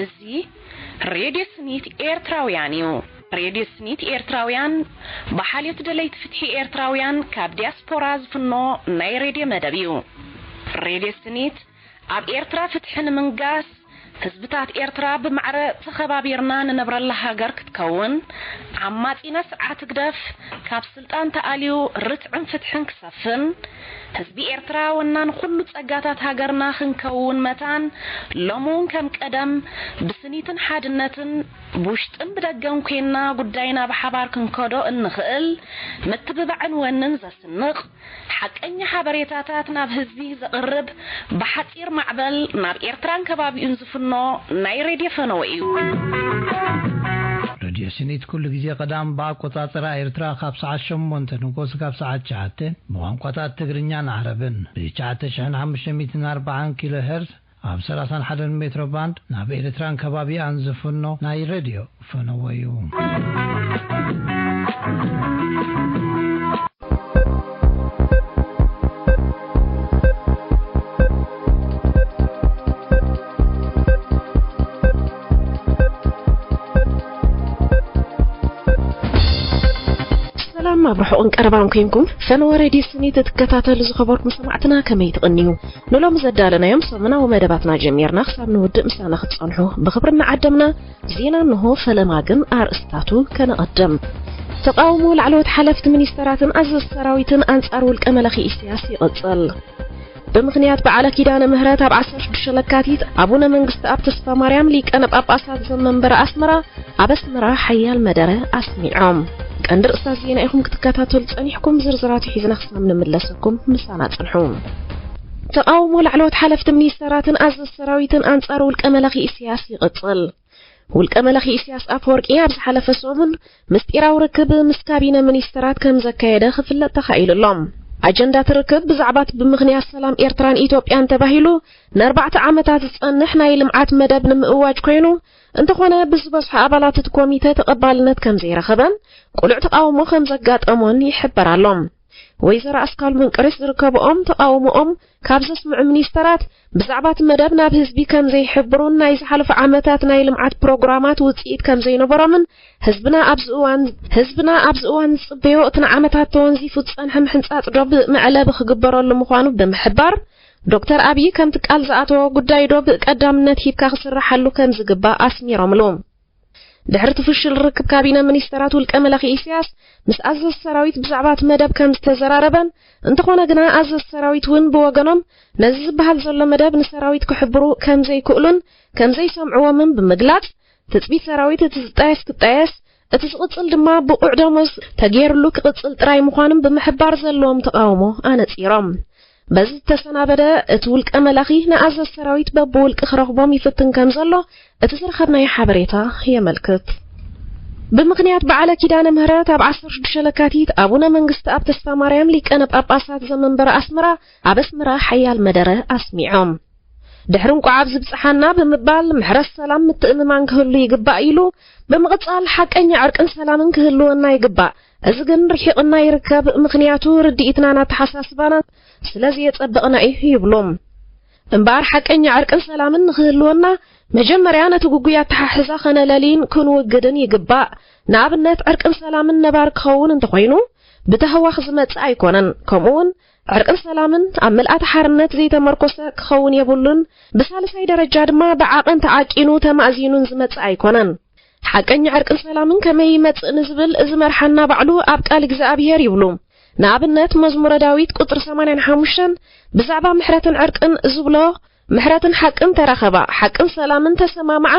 እዚ ሬድዮ ስኒት ኤርትራውያን እዩ። ሬድዮ ስኒት ኤርትራውያን ብሓልዮት ደለይቲ ፍትሒ ኤርትራውያን ካብ ዲያስፖራ ዝፍኖ ናይ ሬድዮ መደብ እዩ። ሬድዮ ስኒት ኣብ ኤርትራ ፍትሒ ንምንጋስ፣ ህዝብታት ኤርትራ ብማዕረ ተኸባቢርና ንነብረላ ሃገር ክትከውን፣ ዓማጺነ ስርዓት ህግደፍ ካብ ስልጣን ተኣልዩ ርትዕን ፍትሕን ክሰፍን፣ ህዝቢ ኤርትራ ወናን ኩሉ ጸጋታት ሃገርና ክንከውን መታን፣ ሎሚ እውን ከም ቀደም ብስኒትን ሓድነትን ብውሽጥን ብደገን ኮይንና ጉዳይና ብሓባር ክንከዶ እንኽእል ምትብባዕን ወንን ዘስንቕ ሓቀኛ ሓበሬታታት ናብ ህዝቢ ዘቕርብ ብሓጺር ማዕበል ናብ ኤርትራን ከባቢኡን ዝፍኖ ናይ ሬድዮ ፈነወ እዩ። ሬድዮ ስኒት ኩሉ ግዜ ቀዳም ብኣቆጻጽራ ኤርትራ ካብ ሰዓት ሸሞንተ ንጎስ ካብ ሰዓት ትሽዓተ ብቋንቋታት ትግርኛን ዓረብን ብ ትሽዓተ ሽሕን ሓሙሽተ ሚእትን ኣርባዓን ኪሎ ሄርዝ ኣብ ሰላሳን ሓደን ሜትሮ ባንድ ናብ ኤርትራን ከባቢኣን ዝፍኖ ናይ ሬድዮ ፈነወ እዩ። ሰላም፣ ኣብ ርሑቕን ቀረባን ኮንኩም ፈነወ ሬድዮ ስኒት እትከታተሉ ዝኸበርኩም ሰማዕትና ከመይ ትቕንዩ? ንሎሚ ዘዳለናዮም ሰሙናዊ መደባትና ጀሚርና ክሳብ ንውድእ ምሳና ክትጸንሑ ብኽብሪ እናዓደምና፣ ዜና እንሆ፣ ፈለማ ግን ኣርእስታቱ ከነቐድም። ተቓውሞ ላዕለዎት ሓለፍቲ ሚኒስተራትን ኣዘዝቲ ሰራዊትን ኣንጻር ውልቀ መላኺ ኢሳያስ ይቕጽል። ብምኽንያት በዓለ ኪዳነ ምህረት ኣብ ዓሰርተ ሽዱሽተ ለካቲት ኣቡነ መንግስተኣብ ተስፋ ማርያም ሊቀነ ጳጳሳት ዘመንበረ ኣስመራ ኣብ ኣስመራ ሓያል መደረ ኣስሚዖም። ቀንዲ ርእስታት ዜና ኢኹም ክትከታተሉ ጸኒሕኩም፣ ዝርዝራቱ ሒዝና ክሳብ ንምለሰኩም ምሳና ጽንሑ። ተቓውሞ ላዕለዎት ሓለፍቲ ሚኒስተራትን ኣዘዝቲ ሰራዊትን ኣንጻር ውልቀ መላኺ ኢሳያስ ይቕጽል። ውልቀ መላኺ ኢሳያስ ኣፈወርቂ ኣብ ዝሓለፈ ሰሙን ምስጢራዊ ርክብ ምስ ካቢነ ሚኒስተራት ከም ዘካየደ ክፍለጥ ተኻኢሉ ኣሎ። ኣጀንዳ እቲ ርክብ ብዛዕባ እቲ ብምኽንያት ሰላም ኤርትራን ኢትዮጵያን ተባሂሉ ንኣርባዕተ ዓመታት ዝጸንሕ ናይ ልምዓት መደብ ንምእዋጅ ኮይኑ፣ እንተኾነ ብዝበዝሑ ኣባላት እቲ ኮሚተ ተቐባልነት ከም ዘይረኸበን ቅሉዕ ተቓውሞ ከም ዘጋጠሞን ይሕበር ኣሎ። ወይዘሮ ኣስካል መንቀሬስ ዝርከብኦም ተቓውሞኦም ካብ ዘስምዑ ሚኒስተራት፣ ብዛዕባ እቲ መደብ ናብ ህዝቢ ከም ዘይሕብሩን ናይ ዝሓለፉ ዓመታት ናይ ልምዓት ፕሮግራማት ውጽኢት ከም ዘይነበሮምን ህዝብና ኣብዚ እዋን፣ ህዝብና ኣብዚ እዋን ዝጽበዮ እቲ ንዓመታት ተወንዚፉ ዝጸንሐ ምሕንጻጽ ዶብ መዕለቢ ክግበረሉ ምዃኑ ብምሕባር፣ ዶክተር ኣብይ ከምቲ ቃል ዝኣተዎ ጉዳይ ዶብ ቀዳምነት ሂብካ ክስርሓሉ ከም ዝግባእ ኣስሚሮምሉ። ድሕሪ እቲ ፍሹል ርክብ ካቢነ ሚኒስተራት ውልቀ መላኺ ኢሳያስ ምስ ኣዘዝቲ ሰራዊት ብዛዕባ እቲ መደብ ከም ዝተዘራረበን፣ እንተኾነ ግና ኣዘዝቲ ሰራዊት እውን ብወገኖም ነዚ ዝበሃል ዘሎ መደብ ንሰራዊት ክሕብሩ ከም ዘይክእሉን ከም ዘይሰምዕዎምን ብምግላጽ፣ ትጽቢት ሰራዊት እቲ ዝጣየስ ክጣየስ፣ እቲ ዝቕጽል ድማ ብቑዕ ደሞዝ ተገይርሉ ክቕጽል ጥራይ ምዃኑን ብምሕባር ዘለዎም ተቓውሞ ኣነጺሮም። በዚ ዝተሰናበደ እቲ ውልቀ መላኺ ንኣዘዝ ሰራዊት በብውልቂ ክረኽቦም ይፍትን ከም ዘሎ እቲ ዝረኸብናዮ ሓበሬታ የመልክት። ብምኽንያት በዓለ ኪዳነ ምህረት ኣብ ዓሰርተ ሽዱሽተ ለካቲት ኣቡነ መንግስቲ ኣብ ተስፋ ማርያም ሊቀነ ጳጳሳት ዘመንበረ ኣስመራ ኣብ ኣስመራ ሓያል መደረ ኣስሚዖም። ድሕሪ እንቋዕ ኣብ ዝብጽሓና ብምባል ምሕረት ሰላም ምትእምማን ክህሉ ይግባእ ኢሉ ብምቕጻል ሓቀኛ ዕርቅን ሰላምን ክህልወና ይግባእ። እዚ ግን ርሒቕና ይርከብ፣ ምኽንያቱ ርድኢትናን ኣተሓሳስባናን ስለ ዘየጸበቕና እዩ ይብሉ። እምበኣር ሓቀኛ ዕርቅን ሰላምን ንኽህልወና መጀመርያ ነቲ ግጉይ ኣተሓሕዛ ከነለልይን ክንውግድን ይግባእ። ንኣብነት ዕርቅን ሰላምን ነባሪ ክኸውን እንተኾይኑ ብታህዋኽ ዝመጽእ ኣይኮነን። ከምኡውን ዕርቅን ሰላምን ኣብ ምልኣተ ሓርነት ዘይተመርኮሰ ክኸውን የብሉን። ብሳልሳይ ደረጃ ድማ ብዓቐን ተዓቂኑ ተማእዚኑን ዝመጽእ ኣይኮነን። ሓቀኛ ዕርቅን ሰላምን ከመይ ይመጽእ ንዝብል እዚ መርሓና ባዕሉ ኣብ ቃል እግዚኣብሔር ይብሉ። ንኣብነት መዝሙረ ዳዊት ቁጽሪ ሰማንያን ሓሙሽተን ብዛዕባ ምሕረትን ዕርቅን ዝብሎ፣ ምሕረትን ሓቅን ተራኸባ፣ ሓቅን ሰላምን ተሰማምዓ፣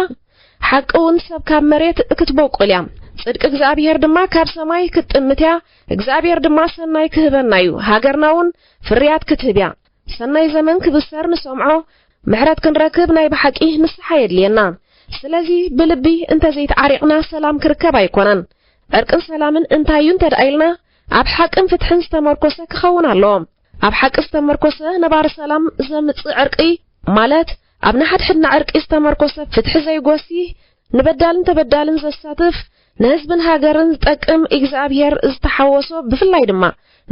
ሓቂ እውን ሰብ ካብ መሬት ክትበቁል እያ፣ ጽድቂ እግዚኣብሔር ድማ ካብ ሰማይ ክትጥምት እያ፣ እግዚኣብሔር ድማ ሰናይ ክህበና እዩ፣ ሃገርና እውን ፍርያት ክትህብ እያ። ሰናይ ዘመን ክብሰር ንሰምዖ፣ ምሕረት ክንረክብ ናይ ብሓቂ ንስሓ የድልየና። ስለዚ ብልቢ እንተዘይተዓሪቕና ሰላም ክርከብ ኣይኮነን። ዕርቅን ሰላምን እንታይ እዩ እንተ ደኣ ኢልና፣ ኣብ ሓቅን ፍትሕን ዝተመርኮሰ ክኸውን ኣለዎ። ኣብ ሓቂ ዝተመርኮሰ ነባሪ ሰላም ዘምጽእ ዕርቂ፣ ማለት ኣብ ንሓድሕድና ዕርቂ ዝተመርኮሰ ፍትሒ ዘይጎሲ፣ ንበዳልን ተበዳልን ዘሳትፍ፣ ንህዝብን ሃገርን ዝጠቅም እግዚኣብሔር ዝተሓወሶ፣ ብፍላይ ድማ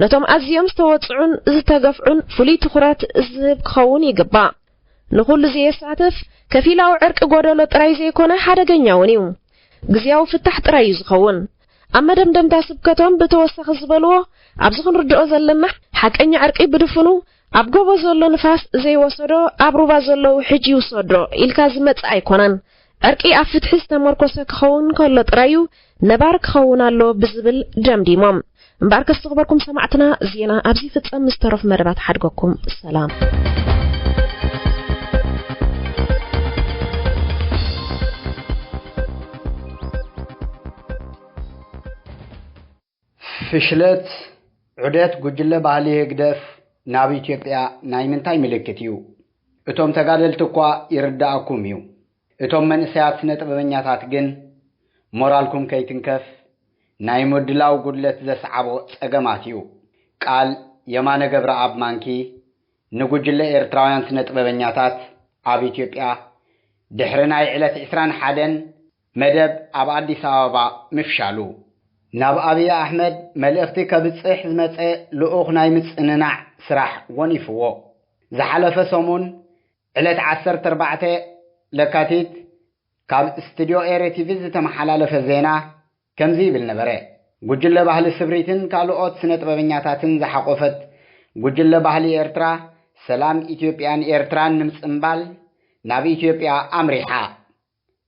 ነቶም ኣዝዮም ዝተወጽዑን ዝተገፍዑን ፍሉይ ትኹረት ዝህብ ክኸውን ይግባእ። ንኹሉ ዘየሳትፍ ከፊላዊ ዕርቂ ጎደሎ ጥራይ ዘይኮነ ሓደገኛ እውን እዩ። ግዝያዊ ፍታሕ ጥራይ እዩ ዝኸውን። ኣብ መደምደምታ ስብከቶም ብተወሳኺ ዝበልዎ፣ ኣብዚ ክንርድኦ ዘለና ሓቀኛ ዕርቂ ብድፍኑ ኣብ ጎቦ ዘሎ ንፋስ ዘይወሰዶ ኣብ ሩባ ዘለዉ ሕጂ ይውሰዶ ኢልካ ዝመጽእ ኣይኮነን። ዕርቂ ኣብ ፍትሒ ዝተመርኮሰ ክኸውን ከሎ ጥራዩ ነባር ክኸውን ኣሎ ብዝብል ደምዲሞም። እምበኣርከስ ዝኽበርኩም ሰማዕትና፣ ዜና ኣብዚ ይፍጸም። ምስ ተረፉ መደባት ሓድገኩም ሰላም። ፍሽለት ዑደት ጉጅለ ባህሊ ህግደፍ ናብ ኢትዮጵያ ናይ ምንታይ ምልክት እዩ? እቶም ተጋደልቲ እኳ ይርዳእኩም እዩ። እቶም መንእሰያት ስነ ጥበበኛታት ግን ሞራልኩም ከይትንከፍ ናይ ምድላው ጉድለት ዘስዓቦ ጸገማት እዩ። ቃል የማነ ገብረኣብ ማንኪ ንጉጅለ ኤርትራውያን ስነ ጥበበኛታት ኣብ ኢትዮጵያ ድሕሪ ናይ ዕለት ዕስራን ሓደን መደብ ኣብ ኣዲስ ኣበባ ምፍሻሉ። ናብ ኣብይ ኣሕመድ መልእኽቲ ከብጽሕ ዝመጸ ልኡኽ ናይ ምጽንናዕ ስራሕ ወኒፍዎ። ዝሓለፈ ሰሙን ዕለት ዓሰርተ ኣርባዕተ ለካቲት ካብ ስቱድዮ ኤረ ቲቪ ዝተመሓላለፈ ዜና ከምዚ ይብል ነበረ። ጉጅለ ባህሊ ስብሪትን ካልኦት ስነ ጥበበኛታትን ዝሓቆፈት ጉጅለ ባህሊ ኤርትራ ሰላም ኢትዮጵያን ኤርትራን ንምጽንባል ናብ ኢትዮጵያ ኣምሪሓ።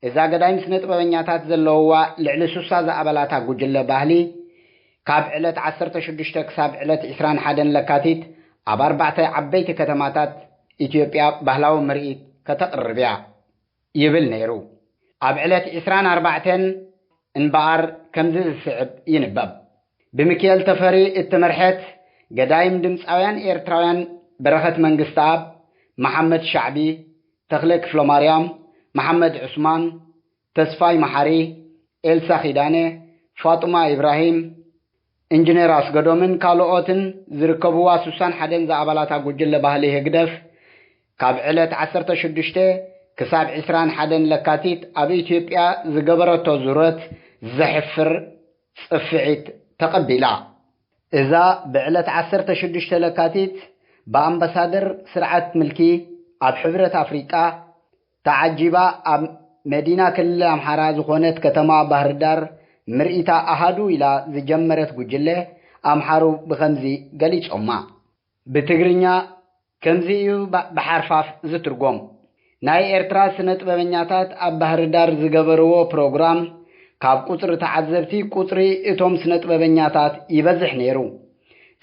እዛ ገዳይም ስነ ጥበበኛታት ዘለውዋ ልዕሊ ሱሳ ዝኣባላታ ጉጅለ ባህሊ ካብ ዕለት ዓሰርተ ሽዱሽተ ክሳብ ዕለት ዕስራን ሓደን ለካቲት ኣብ ኣርባዕተ ዓበይቲ ከተማታት ኢትዮጵያ ባህላዊ ምርኢት ከተቕርብ እያ ይብል ነይሩ። ኣብ ዕለት ዕስራን ኣርባዕተን እምበኣር ከምዚ ዝስዕብ ይንበብ። ብምክኤል ተፈሪ እትምርሐት ገዳይም ድምፃውያን ኤርትራውያን በረኸት መንግስተኣብ፣ መሓመድ ሻዕቢ፣ ተኽለ ክፍለማርያም፣ መሓመድ ዑስማን፣ ተስፋይ መሓሪ፣ ኤልሳ ኪዳነ፣ ፋጡማ ኢብራሂም፣ ኢንጂነር ኣስገዶምን ካልኦትን ዝርከብዋ ሱሳን ሓደን ዝኣባላታ ጉጅለ ባህሊ ህግደፍ ካብ ዕለት ዓሰርተ ሽዱሽተ ክሳብ ዕስራን ሓደን ለካቲት ኣብ ኢትዮጵያ ዝገበረቶ ዙረት ዘሕፍር ጽፍዒት ተቐቢላ። እዛ ብዕለት ዓሰርተ ሽዱሽተ ለካቲት ብኣምባሳደር ስርዓት ምልኪ ኣብ ሕብረት ኣፍሪቃ ተዓጂባ ኣብ መዲና ክልል ኣምሓራ ዝኾነት ከተማ ባህርዳር ምርኢታ ኣሃዱ ኢላ ዝጀመረት ጉጅለ ኣምሓሩ ብኸምዚ ገሊጾማ። ብትግርኛ ከምዚ እዩ ባ- ብሓርፋፍ ዝትርጎም። ናይ ኤርትራ ስነ ጥበበኛታት ኣብ ባህርዳር ዝገበርዎ ፕሮግራም ካብ ቁጽሪ ተዓዘብቲ ቁጽሪ እቶም ስነ ጥበበኛታት ይበዝሕ ነይሩ።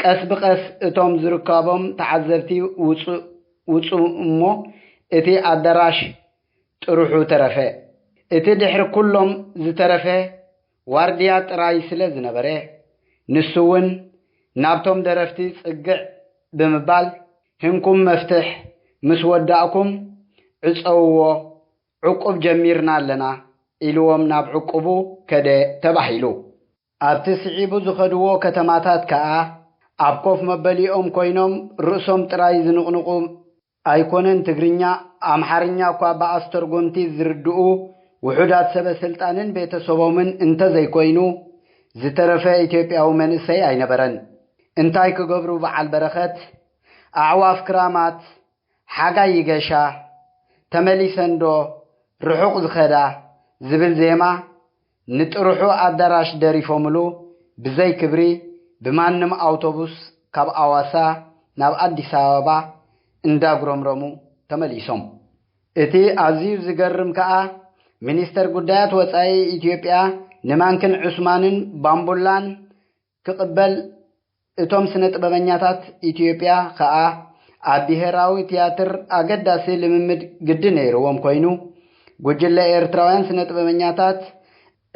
ቀስ ብቐስ እቶም ዝርከቦም ተዓዘብቲ ውጹ ውጹ እሞ እቲ ኣዳራሽ ጥርሑ ተረፈ። እቲ ድሕሪ ኩሎም ዝተረፈ ዋርድያ ጥራይ ስለ ዝነበረ፣ ንሱ እውን ናብቶም ደረፍቲ ጽግዕ ብምባል፣ ህንኩም መፍትሕ ምስ ወዳእኩም ዕጸውዎ፣ ዕቁብ ጀሚርና ኣለና ኢልዎም ናብ ዕቁቡ ከደ ተባሂሉ። ኣብቲ ስዒቡ ዝኸድዎ ከተማታት ከኣ ኣብ ኮፍ መበሊኦም ኮይኖም ርእሶም ጥራይ ዝንቕንቑ ኣይኮነን ትግርኛ፣ ኣምሓርኛ እኳ ብኣስተርጎምቲ ዝርድኡ ውሑዳት ሰበ ስልጣንን ቤተሰቦምን እንተዘይኮይኑ ዝተረፈ ኢትዮጵያዊ መንእሰይ ኣይነበረን። እንታይ ክገብሩ በዓል በረኸት? ኣዕዋፍ ክራማት ሓጋይ ይገሻ፣ ተመሊሰንዶ ርሑቕ ዝኸዳ ዝብል ዜማ ንጥርሑ ኣዳራሽ ደሪፎምሉ ብዘይ ክብሪ ብማንም ኣውቶቡስ ካብ ኣዋሳ ናብ ኣዲስ ኣበባ እንዳጉረምረሙ ተመሊሶም። እቲ ኣዝዩ ዝገርም ከኣ ሚኒስተር ጉዳያት ወጻኢ ኢትዮጵያ ንማንክን ዑስማንን ባምቡላን ክቕበል እቶም ስነ ጥበበኛታት ኢትዮጵያ ከኣ ኣብ ብሄራዊ ትያትር ኣገዳሲ ልምምድ ግዲ ነይርዎም ኮይኑ፣ ጉጅለ ኤርትራውያን ስነ ጥበበኛታት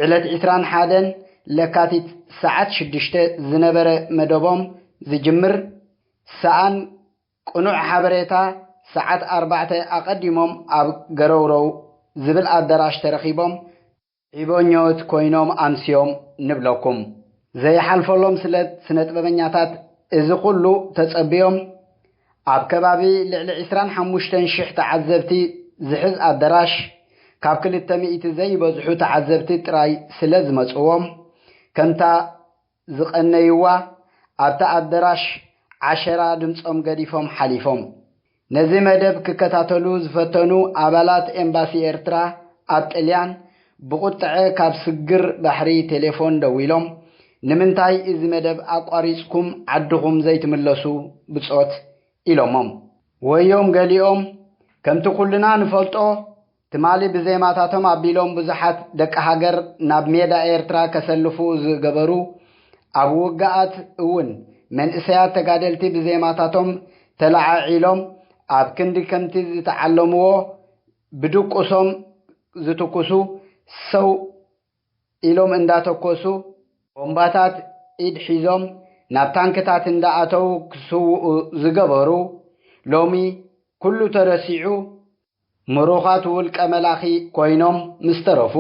ዕለት ዕስራን ሓደን ለካቲት ሰዓት ሽዱሽተ ዝነበረ መደቦም ዝጅምር ሰኣን ቅኑዕ ሓበሬታ ሰዓት ኣርባዕተ ኣቐዲሞም ኣብ ገረውረው ዝብል ኣዳራሽ ተረኺቦም ዒቦኛዎት ኮይኖም ኣምስዮም ንብለኩም። ዘይሓልፈሎም ስለ ስነ ጥበበኛታት እዚ ኩሉ ተጸብዮም ኣብ ከባቢ ልዕሊ ዕስራን ሓሙሽተን ሽሕ ተዓዘብቲ ዝሕዝ ኣዳራሽ ካብ ክልተ ሚእቲ ዘይበዝሑ ተዓዘብቲ ጥራይ ስለ ዝመጽዎም፣ ከምታ ዝቐነይዋ ኣብቲ ኣደራሽ ዓሸራ ድምጾም ገዲፎም ሓሊፎም። ነዚ መደብ ክከታተሉ ዝፈተኑ ኣባላት ኤምባሲ ኤርትራ ኣብ ጥልያን ብቑጥዐ ካብ ስግር ባሕሪ ቴሌፎን ደዊሎም፣ "ንምንታይ እዚ መደብ ኣቋሪጽኩም ዓድኹም ዘይትምለሱ ብጾት?" ኢሎሞም። ወዮም ገሊኦም፣ "ከምቲ ኩልና ንፈልጦ፣ ትማሊ ብዜማታቶም ኣቢሎም ብዙሓት ደቂ ሃገር ናብ ሜዳ ኤርትራ ከሰልፉ ዝገበሩ፣ ኣብ ውግኣት እውን መንእሰያት ተጋደልቲ ብዜማታቶም ተለዓዒሎም፣ ኣብ ክንዲ ከምቲ ዝተዓለምዎ ብድቁሶም ዝትኩሱ፣ ሰው ኢሎም እንዳተኮሱ፣ ቦምባታት ኢድ ሒዞም ናብ ታንክታት እንዳኣተው ክስውኡ ዝገበሩ፣ ሎሚ ኩሉ ተረሲዑ፣ ምሩኻት ውልቀ መላኺ ኮይኖም ምስ ተረፉ፣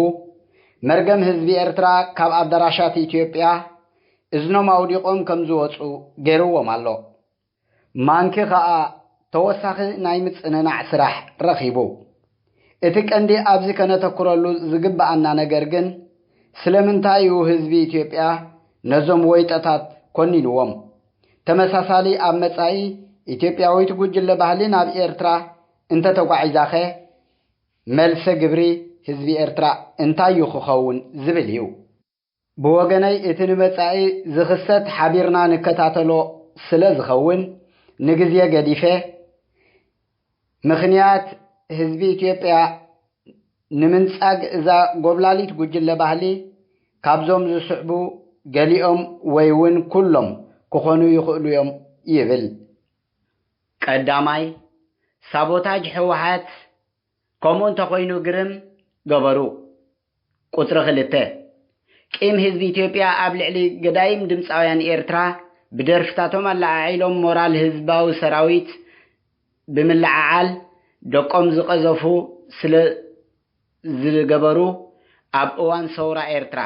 መርገም ህዝቢ ኤርትራ ካብ ኣዳራሻት ኢትዮጵያ እዝኖም ኣውዲቖም ከም ዝወጹ ገይርዎም ኣሎ። ማንኪ ኸኣ ተወሳኺ ናይ ምጽንናዕ ስራሕ ረኺቡ። እቲ ቀንዲ ኣብዚ ከነተኩረሉ ዝግብኣና ነገር ግን፣ ስለምንታይ እዩ ህዝቢ ኢትዮጵያ ነዞም ወይጠታት ኮኒንዎም? ተመሳሳሊ ኣብ መጻኢ ኢትዮጵያዊት ጉጅለ ባህሊ ናብ ኤርትራ እንተተጓዒዛኸ፣ መልሰ ግብሪ ህዝቢ ኤርትራ እንታይ እዩ ክኸውን ዝብል እዩ። ብወገነይ፣ እቲ ንመጻኢ ዝኽሰት ሓቢርና ንከታተሎ ስለ ዝኸውን፣ ንግዜ ገዲፈ፣ ምኽንያት ህዝቢ ኢትዮጵያ ንምንጻግ እዛ ጎብላሊት ጉጅለ ባህሊ ካብዞም ዝስዕቡ ገሊኦም ወይ እውን ኩሎም ክኾኑ ይኽእሉ እዮም ይብል። ቀዳማይ፣ ሳቦታጅ ህወሓት፣ ከምኡ እንተኾይኑ ግርም ገበሩ። ቁጽሪ ክልተ፣ ቂም ህዝቢ ኢትዮጵያ ኣብ ልዕሊ ገዳይም ድምጻውያን ኤርትራ ብደርፍታቶም ኣለዓዒሎም ሞራል ህዝባዊ ሰራዊት ብምልዓዓል ደቆም ዝቐዘፉ ስለ ዝገበሩ ኣብ እዋን ሰውራ ኤርትራ።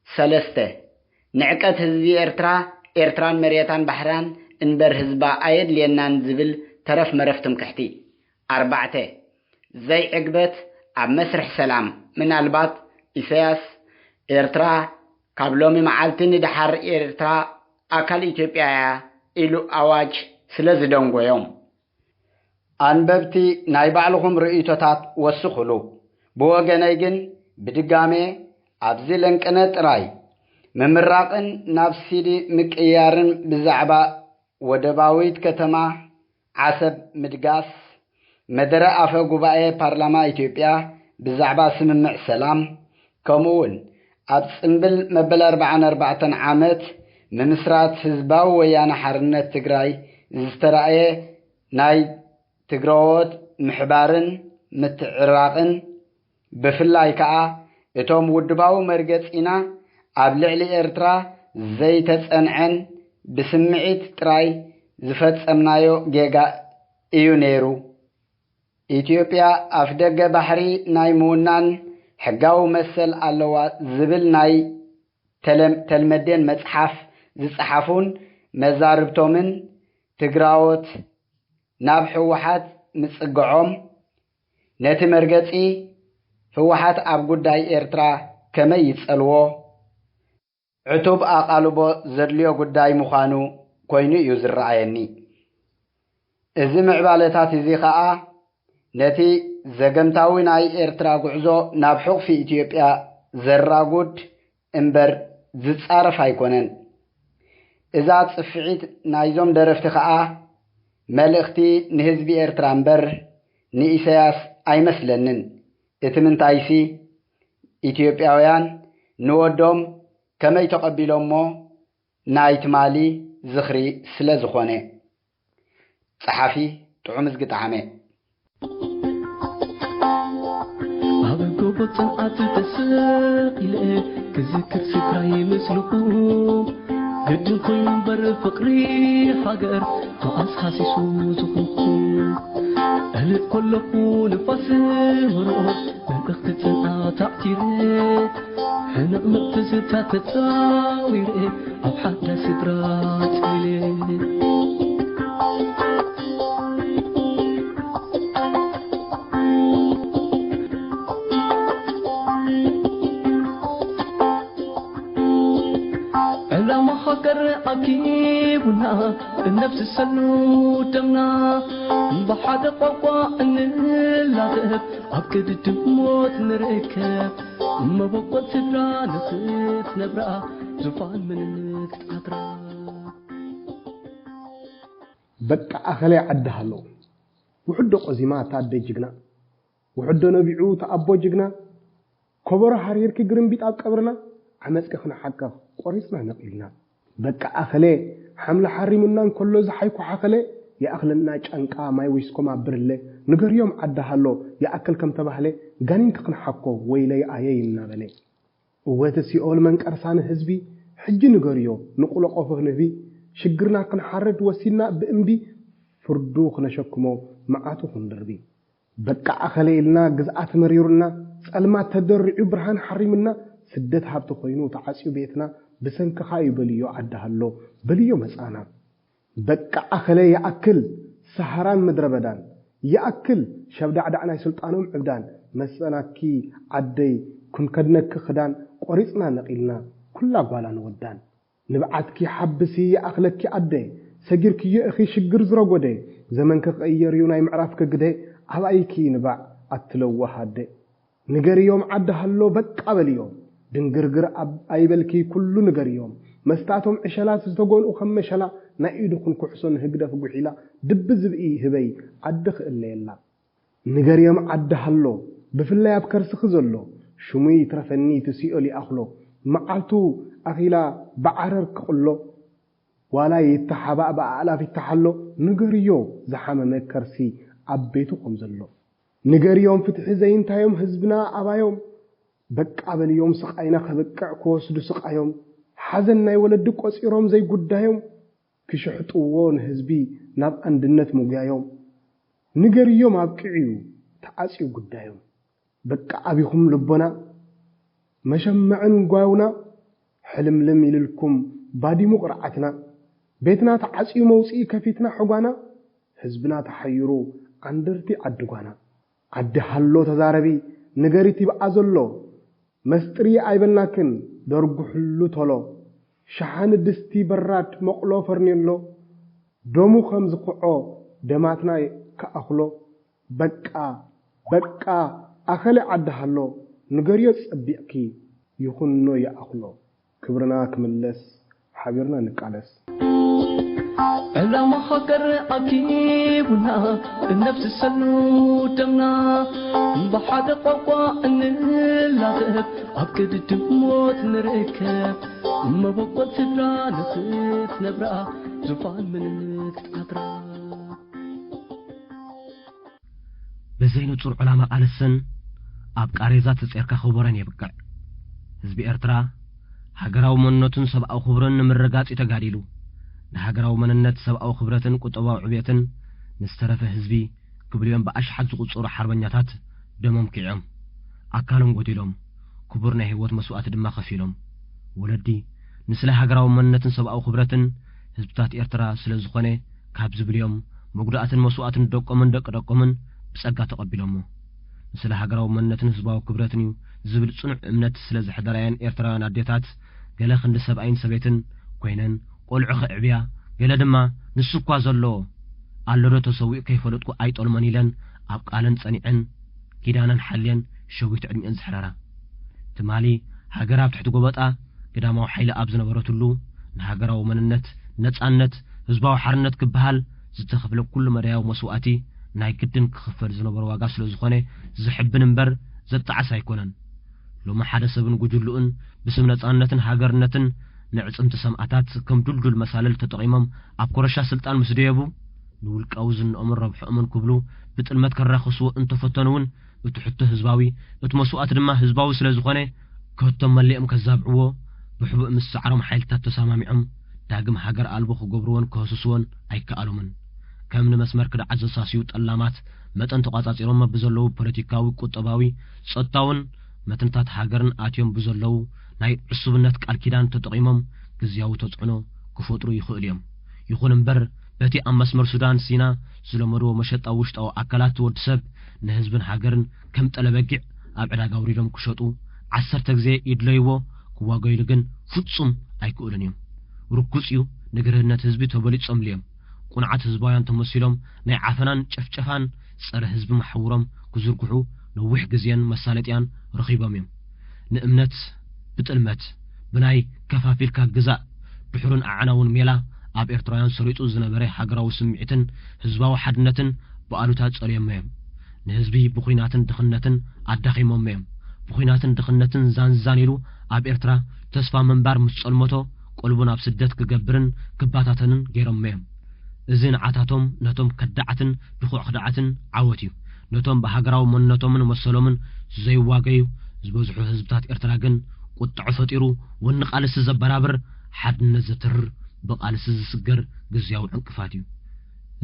ሰለስተ፣ ንዕቀት ህዝቢ ኤርትራ፣ ኤርትራን መሬታን ባሕራን እንበር ህዝባ ኣየድልየናን ዝብል ተረፍ መረፍ ትምክሕቲ። ኣርባዕተ፣ ዘይዕግበት ኣብ መስርሕ ሰላም፣ ምናልባት ኢሳያስ ኤርትራ ካብ ሎሚ መዓልቲ ንደሓር ኤርትራ ኣካል ኢትዮጵያ እያ ኢሉ ኣዋጅ ስለ ዝደንጎዮም። ኣንበብቲ ናይ ባዕልኹም ርእይቶታት ወስኹሉ። ብወገነይ ግን ብድጋሜ ኣብዚ ለንቅነ ጥራይ ምምራቕን ናብ ሲዲ ምቅያርን ብዛዕባ ወደባዊት ከተማ ዓሰብ ምድጋስ፣ መደረ ኣፈ ጉባኤ ፓርላማ ኢትዮጵያ ብዛዕባ ስምምዕ ሰላም፣ ከምኡውን ኣብ ጽምብል መበል ኣርባዓን ኣርባዕተን ዓመት ምምስራት ህዝባዊ ወያነ ሓርነት ትግራይ ዝተራእየ ናይ ትግረዎት ምሕባርን ምትዕራቕን፣ ብፍላይ ከኣ እቶም ውድባዊ መርገጺና ኣብ ልዕሊ ኤርትራ ዘይተጸንዐን ብስምዒት ጥራይ ዝፈጸምናዮ ጌጋ እዩ ነይሩ። ኢትዮጵያ ኣፍደገ ባሕሪ ናይ ምውናን ሕጋዊ መሰል ኣለዋ ዝብል ናይ ተለም-፣ ተልመዴን መጽሓፍ ዝጸሓፉን መዛርብቶምን ትግራዎት ናብ ህወሓት ምጽግዖም፣ ነቲ መርገጺ ህወሓት ኣብ ጉዳይ ኤርትራ ከመይ ይጸልዎ፣ ዕቱብ ኣቓልቦ ዘድልዮ ጉዳይ ምዃኑ ኮይኑ እዩ ዝረኣየኒ። እዚ ምዕባለታት እዚ ኸኣ ነቲ ዘገምታዊ ናይ ኤርትራ ጉዕዞ ናብ ሕቑፊ ኢትዮጵያ ዘራጉድ እምበር ዝጻረፍ ኣይኮነን። እዛ ጽፍዒት ናይዞም ደረፍቲ ኸኣ መልእኽቲ ንህዝቢ ኤርትራ እምበር ንኢሳያስ ኣይመስለንን። እቲ ምንታይሲ፣ ኢትዮጵያውያን ንወዶም ከመይ ተቐቢሎሞ ናይ ትማሊ ዝኽሪ ስለ ዝኾነ። ጸሓፊ፣ ጥዑም እዝጊ ጠዓመ። ኣብ ጎቦ ጽንዓት ተሰቒለ ክዝክር ስድራይ ምስልኹ፣ ግድን ኮይኑ እምበር ፍቕሪ ሃገር መዓስ ሃሲሱ ዝኾንኩ። እልእ ከለኹ ንፋስ መርኦ መልእኽቲ ጽንዓት ኣዕቲረ፣ ሕንቕንቕ ትዝታ ተጻዊረ ኣብ ሓዳስ ስድራ ጽሊለ። ላማ ሃገር ኣኪቡና፣ እነፍስሰሉ ደምና፣ ብሓደ ቋንቋ እንላተብ፣ ኣብ ቅድድም ሞት ንርከብ፣ መበቆል ስድራ ንኽትነብራ፣ ዙፋን መንነት ክትዓትራ። በቃ ኣኸለ ዓዲ ሃሎ። ውሕዶ ቆዚማ እታ ኣደ ጅግና። ውሕዶ ነቢዑ እታ ኣቦ ጅግና። ኮበሮ ሃርሂርኪ ግርምቢጥ ኣብ ቀብርና። ዓመጽኪ ክንሓክኽ ቆሪጽና ነቒልና። በቃ ኣኸለ ሓምለ ሓሪሙና እንከሎ ዝሓይኩ ሓኸለ። ይኣኽለና ጫንቃ ማይ ዊስኮም ኣብ ብርለ። ንገርዮም ዓዲ ሃሎ ይኣክል ከም ተባህለ። ጋኒንኪ ክንሓኮ ወይለይ ኣየይ እናበለ። እወ እቲ ሲኦል መንቀርሳ ንህዝቢ። ሕጂ ንገርዮ ንቁለቆፎ ንህቢ። ሽግርና ክንሓርድ ወሲንና ብእምቢ። ፍርዱ ክነሸክሞ መዓቱ ክንድርቢ። በቃ ኣኸለ ኢልና ግዝኣት መሪሩና። ጸልማት ተደሪዑ ብርሃን ሓሪምና። ስደት ሃብቲ ኮይኑ ተዓጽዩ ቤትና። ብሰንክኻ እዩ በልዮ ዓዲ ሃሎ። በልዮ መጻና። በቃ ኣኸለ ይኣክል ሰሃራን ምድረ በዳን። ይኣክል ሸብዳዕዳዕ ናይ ስልጣኖም ዕብዳን። መሰናኪ ዓደይ ክንከድነኪ ክዳን። ቆሪጽና ነቒልና ኩላ ጓላ ንወዳን። ንብዓትኪ ሓብሲ ይኣኽለኪ ኣደ። ሰጊርክዮ ኢኺ ሽግር ዝረጎደ። ዘመንኪ ክቕየር እዩ ናይ ምዕራፍኪ ግደ። ኣባይኪ ንባዕ ኣትለዋህ ኣደ። ንገርዮም ዓዲ ሃሎ በቃ በልዮም። ድንግርግር ኣብ ኣይበልኪ ኩሉ ንገርዮም። መስታቶም ዕሸላት ዝተጎንኡ ከም መሸላ። ናይ ኢድኹን ኩሕሶን ህግደፍ ጉሒላ። ድቢ ዝብኢ ህበይ ዓዲ ክእለየላ። ንገርዮም ዓዲ ሃሎ ብፍላይ ኣብ ከርስኺ ዘሎ። ሽሙ ይትረፈኒ እቲ ሲኦል ይኣኽሎ። መዓልቱ ኣኺላ ብዓረር ክቕሎ። ዋላ ይተሓባእ ብኣእላፍ ይተሓሎ። ንገርዮ ዝሓመመ ከርሲ ኣብ ቤቱ ከም ዘሎ። ንገርዮም ፍትሒ ዘይንታዮም ህዝብና ኣባዮም። በቃ በልዮም ስቓይና ከብቅዕ ክወስዱ ስቓዮም። ሓዘን ናይ ወለዲ ቆጺሮም ዘይጉዳዮም። ክሽሕጥዎ ንህዝቢ ናብ ኣንድነት ምጉያዮም። ንገርዮም ኣብቂዑ እዩ ተዓጽዩ ጉዳዮም። በቃ ኣቢኹም ልቦና መሸመዕን ጓውና። ሕልምልም ኢልልኩም ባዲሙ ቅርዓትና። ቤትና ተዓጽዩ መውጽኢ ከፊትና ሕጓና። ህዝብና ተሓይሩ ዓንደርቲ ዓዲ ጓና። ዓዲ ሃሎ ተዛረቢ ንገሪ ቲብኣ ዘሎ። መስጥሪ ኣይበልናክን ደርጉሕሉ ቶሎ። ሸሓኒ ድስቲ በራድ መቑሎ ፈርኔሎ። ደሙ ከም ዝኹዖ ደማትና ክኣኽሎ። በቃ በቃ ኣኸለ ዓዲ ሃሎ። ንገርዮ ጸቢቕኪ ይኹኖ ይኣኽሎ። ክብርና ክምለስ ሓቢርና ንቃለስ። ዕላማ ሃገር ኣኪቡና እነፍስሰሉ ደምና ብሓደ ቋንቋ እንላተብ ኣብ ቅድድም ሞት ንርከብ መበቆል ስድራ ንኽትነብራ ዙፋን መንነት ክትዓትራ። ብዘይ ንጹር ዕላማ ቃልስን ኣብ ቃሬዛ ተጼርካ ክቦረን የብቅዕ። ህዝቢ ኤርትራ ሃገራዊ መንነቱን ሰብኣዊ ክብርን ንምርጋጽ እዩ ተጋዲሉ። ንሃገራዊ መንነት፣ ሰብኣዊ ክብረትን ቁጠባዊ ዕብየትን ንዝተረፈ ህዝቢ ክብልዮም ብኣሽሓት ዝቑጸሩ ሓርበኛታት ደሞም ኪዕዮም፣ ኣካሎም ጎዲሎም፣ ክቡር ናይ ህይወት መስዋእቲ ድማ ከፊሎም። ወለዲ ንስለ ሃገራዊ መንነትን ሰብኣዊ ክብረትን ህዝብታት ኤርትራ ስለ ዝኾነ ካብ ዝብልዮም መጉዳእትን መስዋእትን ደቆምን ደቂ ደቆምን ብጸጋ ተቐቢሎሞ። ንስለ ሃገራዊ መንነትን ህዝባዊ ክብረትን እዩ ዝብል ጽኑዕ እምነት ስለ ዘሕደራየን ኤርትራውያን ኣዴታት ገለ ክንዲ ሰብኣይን ሰበይትን ኮይነን ቆልዑ ከዕብያ፣ ገለ ድማ ንሱ እኳ ዘሎ ኣሎዶ ተሰዊኡ ከይፈለጥኩ ኣይጠልሞን ኢለን ኣብ ቃለን ጸኒዐን ኪዳነን ሓልየን ሸዊት ዕድሚኤን ዘሕረራ። ትማሊ ሃገር ኣብ ትሕቲ ጎበጣ ግዳማዊ ሓይሊ ኣብ ዝነበረትሉ ንሃገራዊ መንነት፣ ነጻነት፣ ህዝባዊ ሓርነት ክበሃል ዝተኸፍለ ኩሉ መዳያዊ መስዋእቲ ናይ ግድን ክኽፈል ዝነበሮ ዋጋ ስለ ዝኾነ ዘሕብን እምበር ዘጣዕስ ኣይኮነን። ሎሚ ሓደ ሰብን ጉጅልኡን ብስም ነጻነትን ሃገርነትን ንዕጽምቲ ሰማእታት ከም ዱልዱል መሳልል ተጠቒሞም ኣብ ኮረሻ ስልጣን ምስ ደየቡ ንውልቃዊ ዝንኦምን ረብሕኦምን ክብሉ ብጥልመት ከራኽስዎ እንተፈተኑ እውን እቲ ሕቶ ህዝባዊ፣ እቲ መስዋእቲ ድማ ህዝባዊ ስለ ዝኾነ ከቶም መሊኦም ከዛብዕዎ ብሕቡእ ምስ ሰዓሮም ሓይልታት ተሰማሚዖም ዳግም ሃገር ኣልቦ ክገብርዎን ክህስስዎን ኣይከኣሎምን። ከም ንመስመር ክድዓት ዘሳስዩ ጠላማት መጠን ተቋጻጺሮሞ ብዘለዉ ፖለቲካዊ፣ ቁጠባዊ፣ ጸጥታውን መትንታት ሃገርን ኣትዮም ብዘለዉ ናይ ዕሱብነት ቃል ኪዳን ተጠቒሞም ግዝያዊ ተጽዕኖ ክፈጥሩ ይኽእሉ እዮም። ይኹን እምበር በቲ ኣብ መስመር ሱዳን ሲና ዝለመድዎ መሸጣ ውሽጣዊ ኣካላት ወዲ ሰብ ንህዝብን ሃገርን ከም ጠለበጊዕ ኣብ ዕዳጋ ኣውሪዶም ክሸጡ ዓሰርተ ግዜ ይድለይዎ ክዋገይሉ ግን ፍጹም ኣይክእሉን እዮም። ርጉጽ እዩ፣ ንግርህነት ህዝቢ ተበሊጾምሉ እዮም። ቁንዓት ህዝባውያን ተመሲሎም ናይ ዓፈናን ጨፍጨፋን ጸረ ህዝቢ መሓውሮም ክዝርግሑ ነዊሕ ግዜን መሳለጥያን ረኺቦም እዮም። ንእምነት ብጥልመት፣ ብናይ ከፋፊልካ ግዛእ ድሑርን ኣዕናውን ሜላ ኣብ ኤርትራውያን ሰሪጹ ዝነበረ ሃገራዊ ስምዒትን ህዝባዊ ሓድነትን ብኣሉታ ጸልዮሞ እዮም። ንህዝቢ ብኹናትን ድኽነትን ኣዳኺሞሞ እዮም። ብኹናትን ድኽነትን ዛንዛን ኢሉ ኣብ ኤርትራ ተስፋ ምንባር ምስ ጸልመቶ ቀልቡ ናብ ስደት ክገብርን ክባታተንን ገይሮሞ እዮም። እዚ ንዓታቶም ነቶም ከዳዓትን ድኹዕ ክዳዓትን ዓወት እዩ። ነቶም ብሃገራዊ መንነቶምን መሰሎምን ዘይዋገዩ ዝበዝሑ ህዝብታት ኤርትራ ግን ቁጥዐ ፈጢሩ ወኒ ቃልሲ ዘበራብር፣ ሓድነት ዘትርር፣ ብቃልሲ ዝስገር ግዝያዊ ዕንቅፋት እዩ።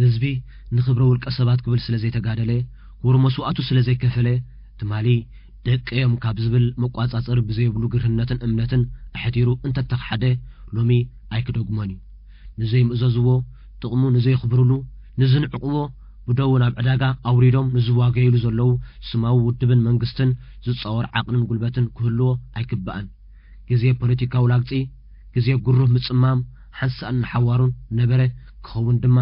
ህዝቢ ንኽብረ ውልቀ ሰባት ክብል ስለ ዘይተጋደለ፣ ክቡር መስዋእቱ ስለ ዘይከፈለ፣ ትማሊ ደቂ እዮም ካብ ዝብል መቋጻጸሪ ብዘይብሉ ግርህነትን እምነትን ኣሕዲሩ እንተተኽሓደ ሎሚ ኣይክደግሞን እዩ። ንዘይምእዘዝዎ፣ ጥቕሙ ንዘይኽብርሉ፣ ንዝንዕቕዎ ብደው ናብ ዕዳጋ ኣውሪዶም ንዝዋገይሉ ዘለዉ ስማዊ ውድብን መንግስትን ዝጻወር ዓቕልን ጉልበትን ክህልዎ ኣይግባእን። ግዜ ፖለቲካዊ ላግጺ፣ ግዜ ጉሩህ ምጽማም ሓንሳእን ንሓዋሩን ነበረ። ክኸውን ድማ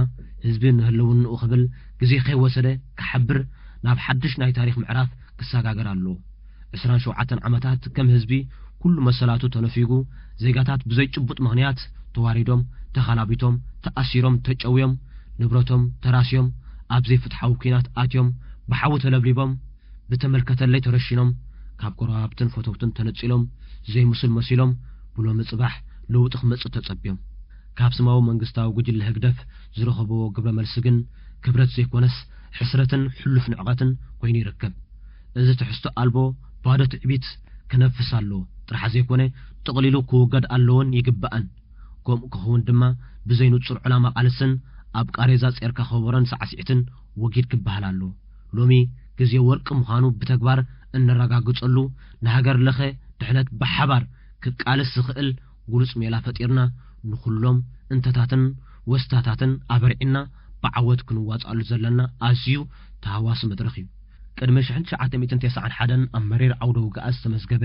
ህዝቢ ንህልውንኡ ክብል ግዜ ከይወሰደ ክሓብር ናብ ሓድሽ ናይ ታሪኽ ምዕራፍ ክሰጋገር ኣለዎ። ዕስራን ሸውዓተን ዓመታት ከም ህዝቢ ኩሉ መሰላቱ ተነፊጉ፣ ዜጋታት ብዘይጭቡጥ ምኽንያት ተዋሪዶም፣ ተኻላቢቶም፣ ተኣሲሮም፣ ተጨውዮም፣ ንብረቶም ተራስዮም፣ ኣብ ዘይፍትሓዊ ኲናት ኣትዮም፣ ብሓዊ ተለብሊቦም፣ ብተመልከተለይ ተረሺኖም፣ ካብ ጎረባብትን ፈተውትን ተነጺሎም፣ ዘይምስል መሲሎም፣ ብሎሚ ጽባሕ ለውጢ ክመጽእ ተጸብዮም። ካብ ስማዊ መንግስታዊ ጉጅለ ህግደፍ ዝረኸብዎ ግብረ መልሲ ግን ክብረት ዘይኮነስ ሕስረትን ሕሉፍ ንዕቐትን ኮይኑ ይርከብ። እዚ ትሕዝቶ ኣልቦ ባዶ ትዕቢት ክነፍስ ኣለዎ ጥራሕ ዘይኮነ፣ ጥቕሊሉ ክውገድ ኣለዎን ይግባእን። ከምኡ ክኸውን ድማ ብዘይ ንጹር ዕላማ ቃልስን ኣብ ቃሬዛ ጼርካ ከበሮን ሳዕስዒትን ወጊድ ክበሃል ኣለዎ። ሎሚ ግዜ ወርቂ ምዃኑ ብተግባር እነረጋግጸሉ፣ ንሃገር ለኸ ድሕነት ብሓባር ክቃለስ ዝኽእል ግሉጽ ሜላ ፈጢርና፣ ንኹሎም እንተታትን ወስታታትን ኣበርዒና ብዓወት ክንዋጽኣሉ ዘለና ኣዝዩ ተሃዋሲ መድረኽ እዩ። ቅድሚ ሽሕን ትሽዓተ ሚእትን ተስዓን ሓደን ኣብ መሪር ዓውደ ውግኣት ዝተመዝገበ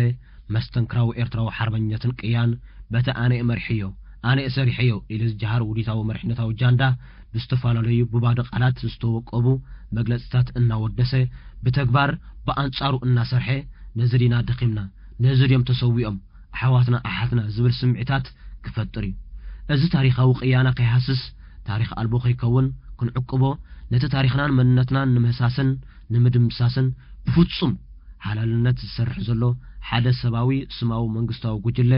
መስተንክራዊ ኤርትራዊ ሓርበኛነትን ቅያን፣ በቲ ኣነ እየ መሪሐዮ፣ ኣነ እየ ሰሪሐዮ ኢሉ ዝጀሃር ውዲታዊ መሪሕነታዊ ጃንዳ፣ ብዝተፈላለዩ ብባዶ ቃላት ዝተወቀቡ መግለጽታት እናወደሰ፣ ብተግባር ብኣንጻሩ እናሰርሐ፣ ነዚ ዲና ደኺምና፣ ነዚ ድዮም ተሰዊኦም ኣሕዋትና ኣሓትና ዝብል ስምዒታት ክፈጥር እዩ። እዚ ታሪኻዊ ቅያና ከይሃስስ፣ ታሪኽ ኣልቦ ከይከውን ክንዕቅቦ፣ ነቲ ታሪኽናን መንነትናን ንምህሳስን ንምድምሳስን ብፍጹም ሓላልነት ዝሰርሕ ዘሎ ሓደ ሰባዊ ስማዊ መንግስታዊ ጉጅለ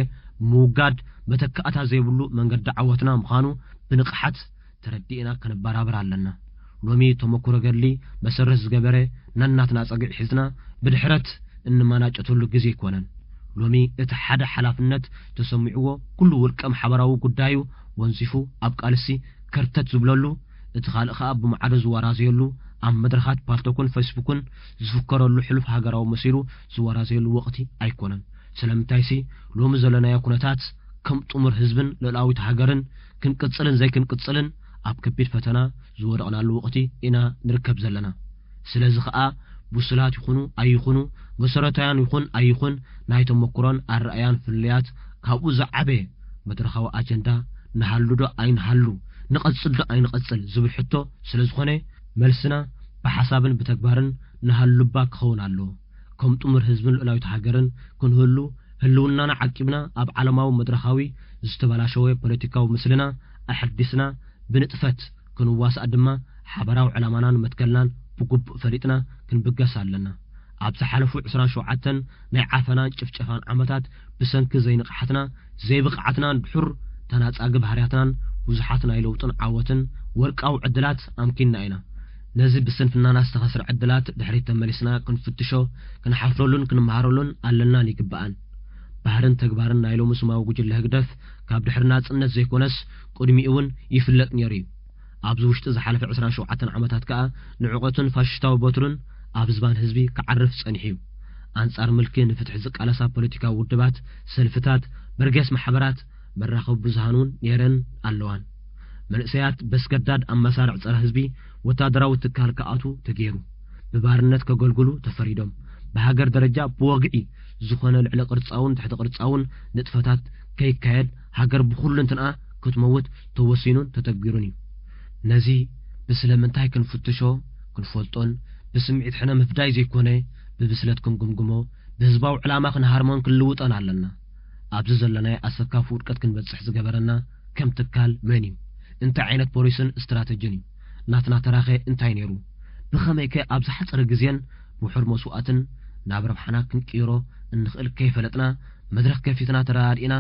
ምውጋድ መተካእታ ዘይብሉ መንገዲ ዓወትና ምዃኑ ብንቕሓት ተረዲእና ከነበራብር ኣለና። ሎሚ ተመኩሮ ገድሊ መሰረት ዝገበረ ነናትና ጸግዒ ሒዝና ብድሕረት እንመናጨተሉ ግዜ ኣይኮነን። ሎሚ እቲ ሓደ ሓላፍነት ተሰሚዕዎ ኩሉ ውልቀ ማሕበራዊ ጉዳዩ ወንዚፉ ኣብ ቃልሲ ከርተት ዝብለሉ፣ እቲ ካልእ ከኣ ብማዕዶ ዝወራዘየሉ፣ ኣብ መድረኻት ፓልቶክን ፌስቡክን ዝፍከረሉ ሕሉፍ ሃገራዊ መሲሉ ዝወራዘየሉ ወቕቲ ኣይኮነን። ስለምንታይሲ ሎሚ ዘለናዮ ኩነታት ከም ጥሙር ህዝብን ልኡላዊት ሃገርን ክንቅጽልን ዘይክንቅጽልን ኣብ ከቢድ ፈተና ዝወደቕናሉ ወቕቲ ኢና ንርከብ ዘለና። ስለዚ ኸኣ ብሱላት ይኹኑ ኣይኹኑ፣ መሰረታውያን ይኹን ኣይኹን፣ ናይ ተመኩሮን ኣረኣያን ፍልልያት ካብኡ ዝዓበየ መድረኻዊ ኣጀንዳ ንሃሉ ዶ ኣይንሃሉ፣ ንቐጽል ዶ ኣይንቐጽል ዝብል ሕቶ ስለ ዝኾነ፣ መልስና ብሓሳብን ብተግባርን ንሃሉባ ክኸውን ኣለዎ። ከም ጥሙር ህዝብን ልኡላዊት ሃገርን ክንህሉ፣ ህልውናና ዓቂብና ኣብ ዓለማዊ መድረኻዊ ዝተበላሸወ ፖለቲካዊ ምስልና ኣሐዲስና ብንጥፈት ክንዋሳእ ድማ ሓበራዊ ዕላማናን መትከልናን ብግቡእ ፈሊጥና ክንብገስ ኣለና። ኣብ ዝሓለፉ ዕስራን ሸውዓተን ናይ ዓፈናን ጭፍጨፋን ዓመታት ብሰንኪ ዘይንቕሓትና፣ ዘይብቕዓትናን ድሑር ተናጻጊ ባህርያትናን ብዙሓት ናይ ለውጥን ዓወትን ወርቃዊ ዕድላት ኣምኪንና ኢና። ነዚ ብስንፍናና ዝተኸስረ ዕድላት ድሕሪት ተመሊስና ክንፍትሾ፣ ክንሓፍረሉን ክንመሃረሉን ኣለናን ይግባኣን። ባህርን ተግባርን ናይ ሎሚ ስማዊ ጉጅለ ህግደፍ ካብ ድሕሪ ናጽነት ዘይኮነስ ቅድሚኡ እውን ይፍለጥ ነይሩ እዩ። ኣብዚ ውሽጢ ዝሓለፈ ዕስራን ሸውዓተን ዓመታት ከኣ ንዕቀቱን ፋሽስታዊ በትሩን ኣብ ዝባን ህዝቢ ክዓርፍ ጸኒሑ እዩ። ኣንጻር ምልኪ ንፍትሒ ዝቃለሳ ፖለቲካዊ ውድባት፣ ሰልፍታት፣ በርጌስ ማሕበራት፣ መራኸቢ ብዙሃን እውን ነይረን ኣለዋን። መንእሰያት በስገዳድ ኣብ መሳርዕ ጸረ ህዝቢ ወታደራዊ ትካል ክኣትዉ ተገይሩ። ብባርነት ከገልግሉ ተፈሪዶም። ብሃገር ደረጃ ብወግዒ ዝኾነ ልዕሊ ቅርጻውን ትሕቲ ቅርጻውን ንጥፈታት ከይካየድ፣ ሃገር ብኹሉ እንትንኣ ክትመውት ተወሲኑን ተተግቢሩን እዩ። ነዚ ብስለምንታይ ክንፍትሾ፣ ክንፈልጦን ብስምዒት ሕነ ምፍዳይ ዘይኮነ፣ ብብስለት ክንግምግሞ፣ ብህዝባዊ ዕላማ ክንሃርሞን ክንልውጦን ኣለና። ኣብዚ ዘለናዮ ኣሰካፊ ውድቀት ክንበጽሕ ዝገበረና ከም ትካል መን እዩ? እንታይ ዓይነት ፖሊስን ስትራተጂን እዩ? ናትና ተራኸ እንታይ ነይሩ? ብኸመይከ ኣብ ዝሓጸረ ግዜን ውሑድ መስዋእትን ናብ ረብሓና ክንቅይሮ እንኽእል ከይፈለጥና፣ መድረኽ ከፊትና ተረዳዲእና፣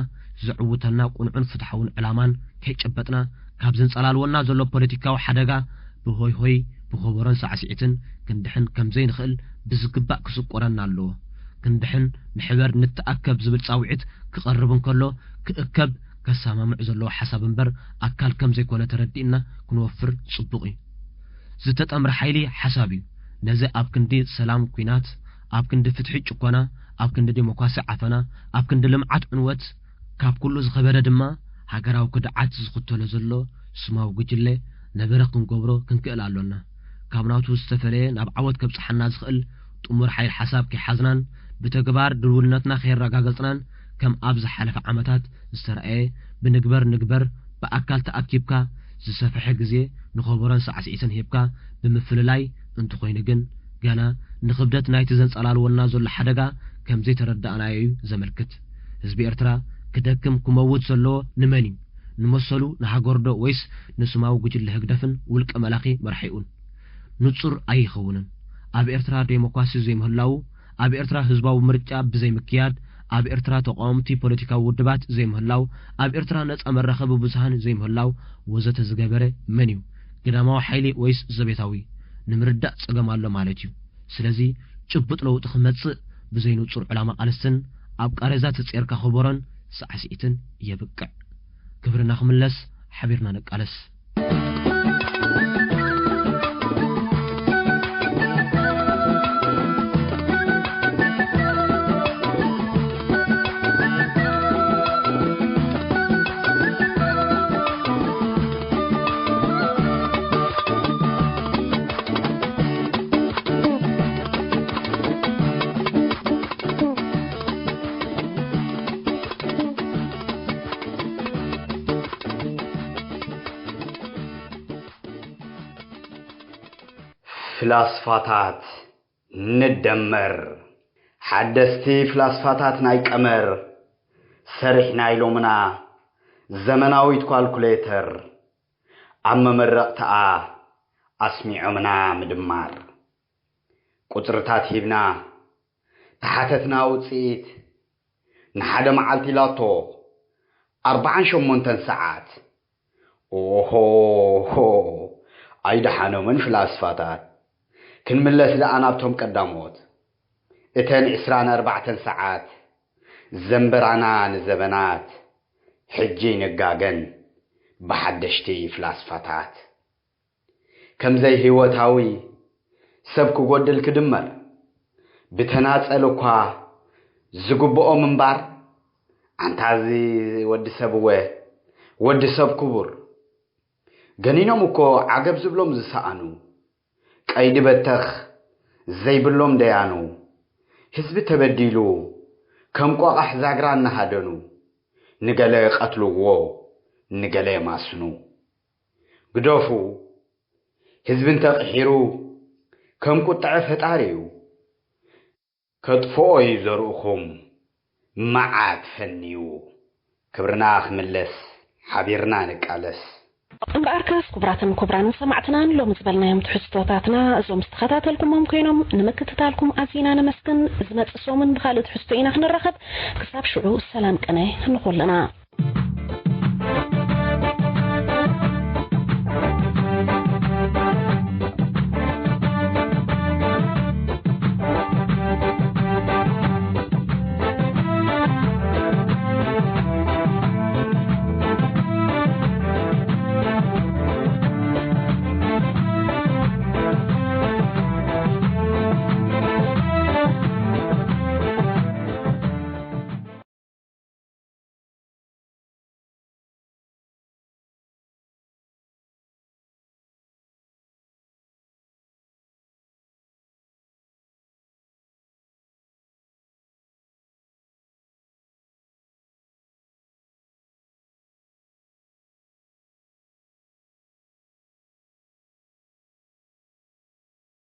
ዘዕውተና ቁኑዕን ፍትሓውን ዕላማን ከይጨበጥና፣ ካብ ዘንጸላልወና ዘሎ ፖለቲካዊ ሓደጋ ብሆይ ሆይ፣ ብኸበሮን ሳዕስዒትን ክንድሕን ከም ዘይንኽእል ብዝግባእ ክስቆረና ኣለዎ። ክንድሕን ንሕበር ንተኣከብ ዝብል ጻውዒት ክቐርብ እንከሎ፣ ክእከብ ከሰማምዕ ዘለዎ ሓሳብ እምበር ኣካል ከም ዘይኮነ ተረዲእና ክንወፍር ጽቡቕ እዩ። ዝተጠምረ ሓይሊ ሓሳብ እዩ። ነዚ ኣብ ክንዲ ሰላም ኲናት፣ ኣብ ክንዲ ፍትሒ ጭኮና፣ ኣብ ክንዲ ዲሞክራሲ ዓፈና፣ ኣብ ክንዲ ልምዓት ዕንወት፣ ካብ ኩሉ ዝኸበደ ድማ ሃገራዊ ክድዓት ዝኽተሎ ዘሎ ስማዊ ጉጅለ ነበረ ክንገብሮ ክንክእል ኣሎና። ካብ ናቱ ዝተፈለየ ናብ ዓወት ከብጽሓና ዝኽእል ጥሙር ሓይል ሓሳብ ከይሓዝናን ብተግባር ድልውነትና ከየረጋገጽናን ከም ኣብ ዝሓለፈ ዓመታት ዝተረኣየ ብንግበር ንግበር ብኣካል ተኣኪብካ ዝሰፈሐ ግዜ ንኸበሮን ሳዕስዒትን ሂብካ ብምፍልላይ እንተኾይኑ ግን ገና ንኽብደት ናይቲ ዘንጸላልወና ዘሎ ሓደጋ ከም ዘይተረዳእናዮ እዩ ዘመልክት። ህዝቢ ኤርትራ ክደክም ክመውት ዘለዎ ንመን እዩ? ንመሰሉ ንሃገሩ ዶ ወይስ ንስማዊ ጉጅለ ህግደፍን ውልቀ መላኺ መራሒኡን? ንጹር ኣይኸውንን። ኣብ ኤርትራ ዴሞክራሲ ዘይምህላዉ፣ ኣብ ኤርትራ ህዝባዊ ምርጫ ብዘይምክያድ፣ ኣብ ኤርትራ ተቃወምቲ ፖለቲካዊ ውድባት ዘይምህላው፣ ኣብ ኤርትራ ነጻ መራኸቢ ብዙሃን ዘይምህላው ወዘተ ዝገበረ መን እዩ? ግዳማዊ ሓይሊ ወይስ ዘቤታዊ? ንምርዳእ ጸገም ኣሎ ማለት እዩ። ስለዚ ጭቡጥ ለውጢ ክመጽእ ብዘይ ንጹር ዕላማ ቃልስን ኣብ ቃሬዛ ተጸርካ ከበሮን ሳዕስዒትን የብቅዕ። ክብርና ክምለስ፣ ሓቢርና ንቃለስ። ፍላስፋታት ንደመር። ሓደስቲ ፍላስፋታት ናይ ቀመር፣ ሰሪሕና ኢሎምና ዘመናዊት ኳልኩሌተር፣ ኣብ መመረቕትኣ ኣስሚዖምና ምድማር። ቁጽርታት ሂብና፣ ተሓተትና ውጽኢት፣ ንሓደ መዓልቲ ኢላቶ፣ ኣርብዓን ሸሞንተን ሰዓት። ኦሆ፣ ኣይደሓኖምን ፍላስፋታት። ክንምለስ ደኣ ናብቶም ቀዳሞት። እተን ዕስራን ኣርባዕተን ሰዓት ዘንበራና ንዘበናት፣ ሕጂ ንጋገን ብሓደሽቲ ፍላስፋታት። ከም ዘይህይወታዊ ሰብ ክጎድል ክድመር፣ ብተናጸል እኳ ዝግብኦ ምንባር፣ ኣንታ እዚ ወዲ ሰብ እወ፣ ወዲ ሰብ ክቡር። ገኒኖም እኮ ዓገብ ዝብሎም ዝሰኣኑ፣ ቀይዲ በተኽ ዘይብሎም ደያኑ፣ ህዝቢ ተበዲሉ ከም ቆቓሕ ዛግራ እናሃደኑ፣ ንገለ ቀትልዎ፣ ንገለ የማስኑ። ግደፉ፣ ህዝቢ እንተቕሒሩ ከም ቁጥዐ ፈጣሪ እዩ። ከጥፍኦ እዩ ዘርእኹም መዓት ፈንዩ። ክብርና ክምለስ ሓቢርና ንቃለስ። እምበኣርከስ ክቡራትን ክቡራንን ሰማዕትናን ሎሚ ዝበልናዮም ትሕዝቶታትና እዞም ዝተኸታተልኩሞም ኮይኖም ንምክትታልኩም ኣዚና ነመስግን። ዝመጽእ ሰሙን ብኻልእ ትሕዝቶ ኢና ክንራኸብ። ክሳብ ሽዑ ሰላም ቅነ ንኹልና።